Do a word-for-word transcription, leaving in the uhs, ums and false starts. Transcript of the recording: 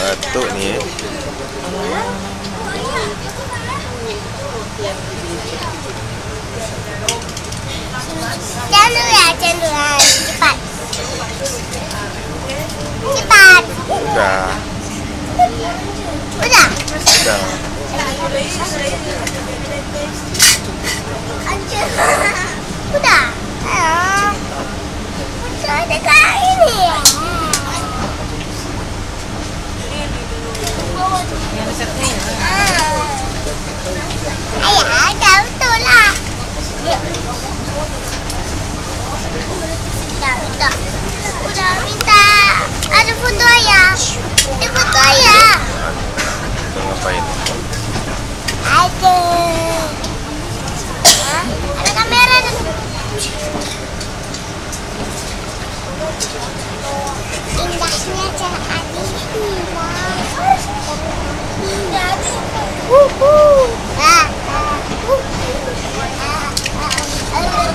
Batuk ni. Cendol ya, cendol. Cepat. Cepat. Udah. Udah. Udah. Udah. Ayo. Udah dekat ini. Ayah, dah betul lah. Dah, dah. Udah minta ada foto ayah. Ada foto ayah. Ngapain? Ada. Ada kamera tu. Indahnya cerah air. Indah. Wuhu. Ah, ah. Wuhu. Ah, ah.